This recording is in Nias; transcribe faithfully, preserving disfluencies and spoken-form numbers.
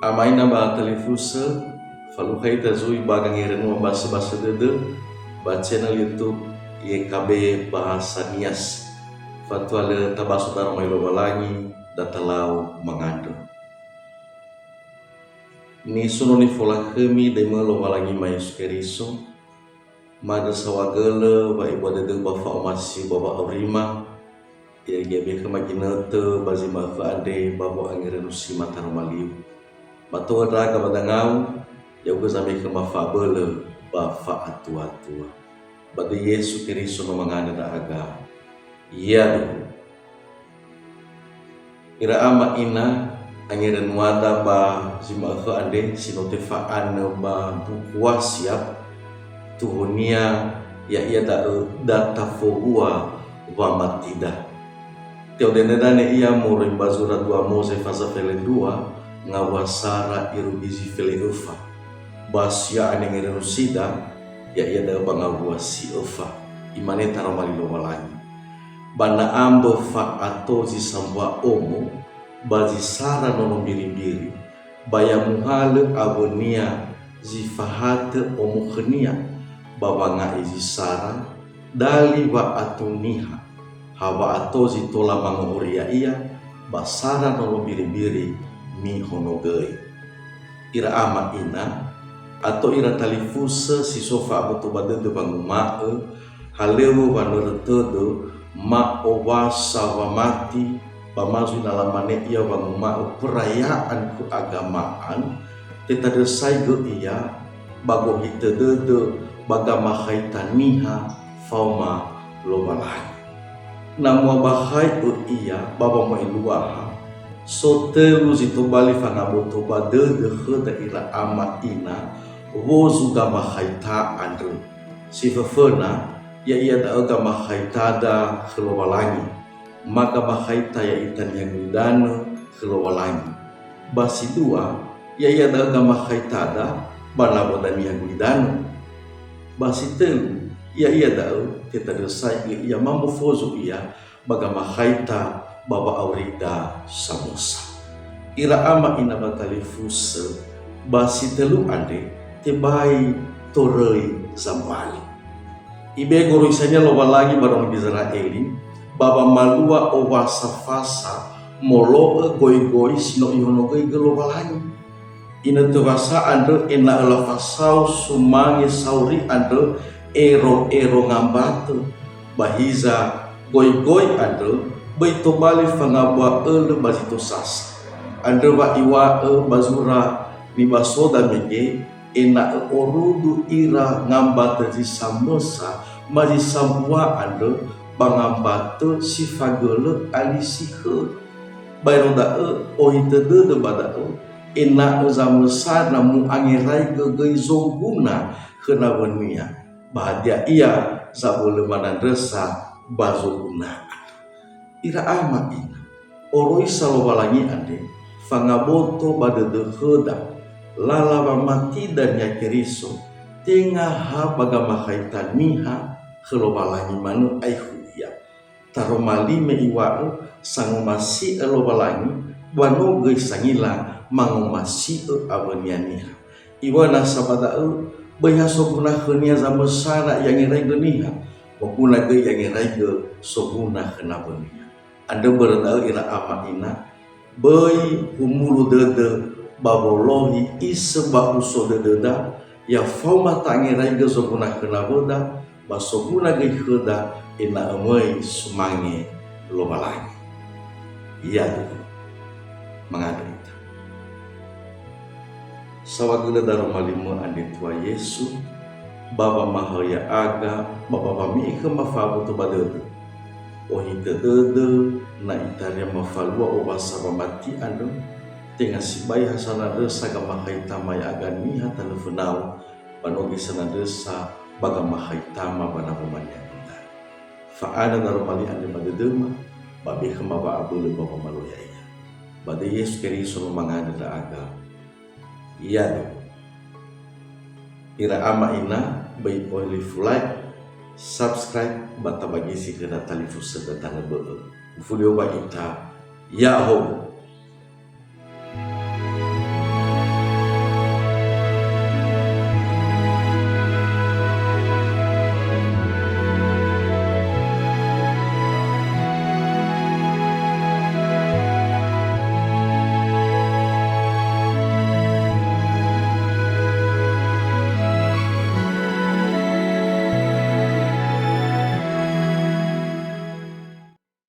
Ama ina ba talifusö, falukha ita zui ba gangerenua basöbasö dödö ba channel YouTube Y K B Bahasa Nias. Fatua lö tabaso daroma li Lowalangi, datalau mangandrö. Nisunoni folakhömi döimö Lowalangi ma Yesu Keriso, ma andrö saohagölö wa'ebua dödöu ba fa'omasiu ba wa'aurima, irege be khöma ginötö ba zi ma'ökhö andre ba wo'angerönu si ma taroma liu. Ba to'ö ndra'aga ba dangau, ya'ugö zambe khöma fa'abölö ba fa'atuatua. Ba döi Yesu Keriso no mangandrö ndra'aga. Yaduhu. Ira ama ina, angerönuada ba zi ma'ökhö andre si no tefa'anö ba mbuku Wasiat, tuhonia ya'ia da'ö data fowua wamatida. Te'odendendane ia moroi ba zura dua Moze faza felendrua ngawua sara irugi zi fele'öfa. Ba sia'ane ngerönu sida, ya'ia da'ö ba ngawua si öfa. Imane taroma li Lowalangi. Ba na ambö fa'ato zi sambua omo, ba zi sara nono mbiri-mbiri, ba ya muhalö awönia zi fahatö omo khönia, ba wanga'i zi sara, dali wa'ato niha, ha wa'ato zi tola mango'oria ia, ba sara nono mbiri-mbiri mihonogöi. Ira ama ina, ato ira talifusö si so fa'aboto ba dödö wanguma'ö, halöŵö wanörö tödö, ma'owasa wamati, ba ma zui na lamane ia wanguma'ö perayaan keagamaan, tetandrösaigö ia ba gohitö dödö ba gamakhaita niha faoma Lowalangi. Na mu'abakhai'ö ia ba wamaeluaha, so tölu zi tobali fangaboto ba dödö khöda ira ama ina wozu gamakhaita andrö. Si föföna, ya'ia da'ö gamakhaitada khö Lowalangi, ma gamakhaita ya'ita niha gulidanö khö Lowalangi. Ba si dua, ya'ia da'ö gamakhaitada ba nawöda niha gulidanö. Ba si tölu, ya'ia da'ö tetandrösaigö ia ma mufozu ia ba gamakhaita ba wa'aurida samösa. Ira ama ina ba talifusö, ba si tölu andre tebai toröi zamali. Ibe'e goroisania Lowalangi ba ndraono Gizera'eli, ba wamalua owasa fasa molo'ö goigoi si no ihonogöigö Lowalangi. Inötö wasa andrö ena'ö lafasao sumange sauri andrö ero-ero ngambatö. Ba hiza, goigoi andrö böi tobali fangabua ölö ba zi tosasa. Andrö wa iŵa'ö ba zura nibasoda mege, ena'ö orudu ira ngambatö zi samösa ma zi sambua andrö ba ngambatö si fagölö alisi khöu. Baero da'ö ohitö dödö ba da'ö, ena'ö zamösana mu'angeraigö göi zoguna khö nawönia, ba hadia ia zabölö manandrösa ba zoguna andrö. Ira ama ina, oroisa Lowalangi andre fangaboto ba dödö khöda, lala wamatida niha Keriso, tenga ha ba gamakhaita niha khö Lowalangi manö aekhu ia. Taroma li me iŵa'ö, sangomasi'ö Lowalangi, ba no göi sangila mangomasi'ö awönia niha. Iŵa'ö nasa ba da'ö, böi ha soguna khönia zamösana i'angeraigö niha, moguna göi i'angeraigö soguna khö nawönia. Andrö börö da'ö ira ama ina, böi humulu dödö ba wolohi isö ba uso dödöda, ya faoma ta'angeraigö zoguna khö nawöda, ba soguna göi khöda ena'ö möi sumange Lowalangi. Yaduhu. Mangandrö ita. Saohagölö daroma li-Mö andre Tua Yesu, ba wamahaö ya'aga, ba ba wame'e khöma fa'aboto ba dödö. Ohitö dödö, na itaria mafalua owasa wamati andrö, tenga sibai ha sanandrösa gamakhaitama ya'aga niha tanö fönau, ba no göi sanandrösa ba gamakhaitama ba nawöma niha gulidanö. Fa'anö daroma li andre ba dödöma, ba be khöma wa'abölö ba wamalua ya'ia. Ba döi Yesu Keriso no mangandrö ndra'aga. Yaduhu. Ira ama ina, böi olifu like, subscribe, ba tabagisi khöda talifusöda tanö bö'ö. Ufuli oba ita, ya'ahowu.